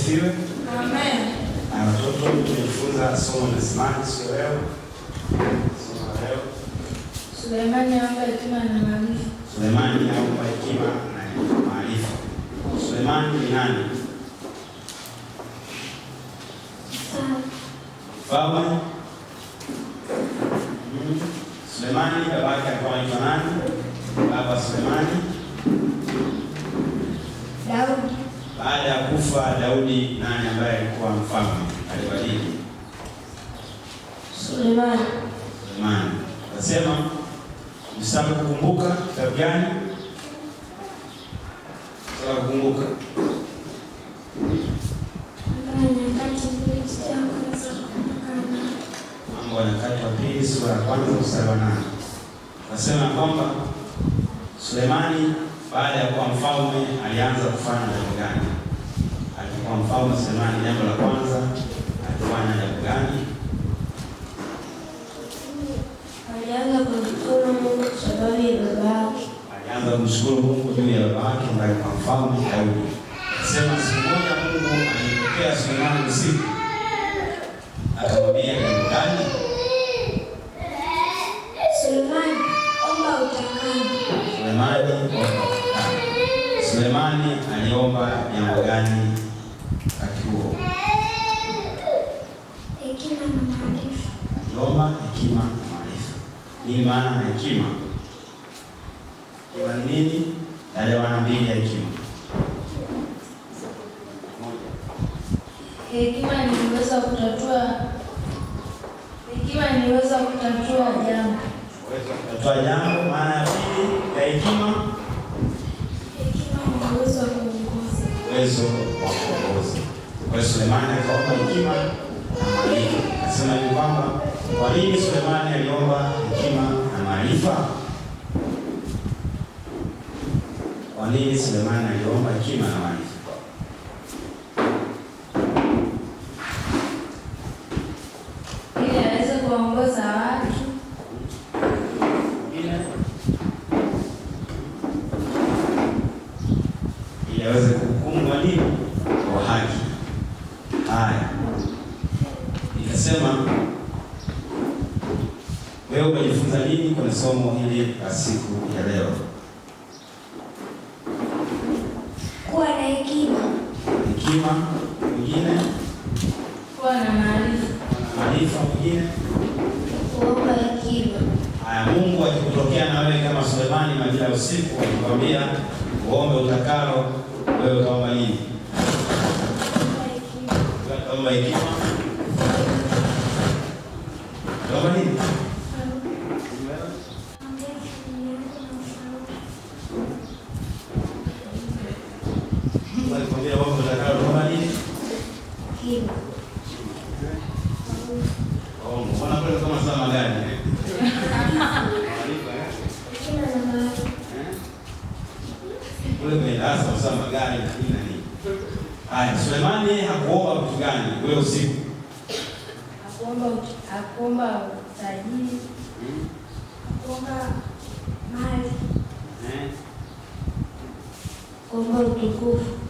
Asifiwe. Amen. Na watoto tumejifunza somo la simani siku ya leo. Somo la leo. Sulemani aomba hekima na maarifa. Sulemani aomba hekima na maarifa. Sulemani ni nani? Mfalme. Sulemani babake alikuwa anaitwa nani? Baba Sulemani. Daudi. Baada ya kufa Daudi, nani ambaye alikuwa mfalme? Alibadili. Sulemani. Sulemani. Nasema msitaki kukumbuka kitabu gani? Msitaki kukumbuka. Mambo ya Nyakati wa Pili sura ya kwanza mstari wa 8. Nasema kwamba Sulemani baada ya kuwa mfalme alianza kufanya jambo gani? Alipokuwa mfalme Sulemani, jambo la kwanza alifanya jambo gani? Alianza kumshukuru Mungu kwa sababu ya baba yake. Alianza kumshukuru Mungu juu ya baba yake ambaye alikuwa mfalme Daudi. Akasema siku moja Mungu alimtokea Sulemani usiku akamwambia jambo gani? Sulemani, omba utakalo. Sulemani omba utakalo. Sulemani aliomba jambo gani wakati huo? Hekima na maarifa. Aliomba hekima na maarifa. Nini maana ya hekima? Hekima ni nini? Yale maana mbili ya hekima. Moja. Hekima ni uwezo wa kutatua. Hekima ni uwezo wa kutatua jambo. Uwezo wa kutatua jambo. Maana ya pili ya hekima? Hekima ni uwezo wa kuongoza. Uwezo wa kuongoza. Kwa hiyo Sulemani akaomba hekima na maarifa. Akasema hivi kwamba kwa nini Sulemani aliomba hekima na maarifa? Kwa nini Sulemani aliomba hekima na maarifa? Ili aweze kuongoza watu. Ili aweze kuhukumu kwa nini? Kwa haki. Haya. Nikasema wewe umejifunza nini kwenye somo hili la siku ya leo? Kuwa na hekima. Hekima mwingine? Kuwa na maarifa. Maarifa mwingine? Kuomba hekima. Haya, Mungu akikutokea na wewe kama Sulemani majira ya usiku akikwambia uombe utakalo, wewe utaomba nini? Utaomba hekima. Utaomba nini? Mungu akikwambia uombe utakalo, utaomba nini? Hekima. Omba. Mbona kule kama saa magari? Maarifa, eh? Hekima na maarifa. Kule kwenye darasa kwa magari na nini na nini. Haya, Sulemani hakuomba kitu gani ule usiku? Hakuomba utajiri. Hakuomba mali. Kuomba utukufu.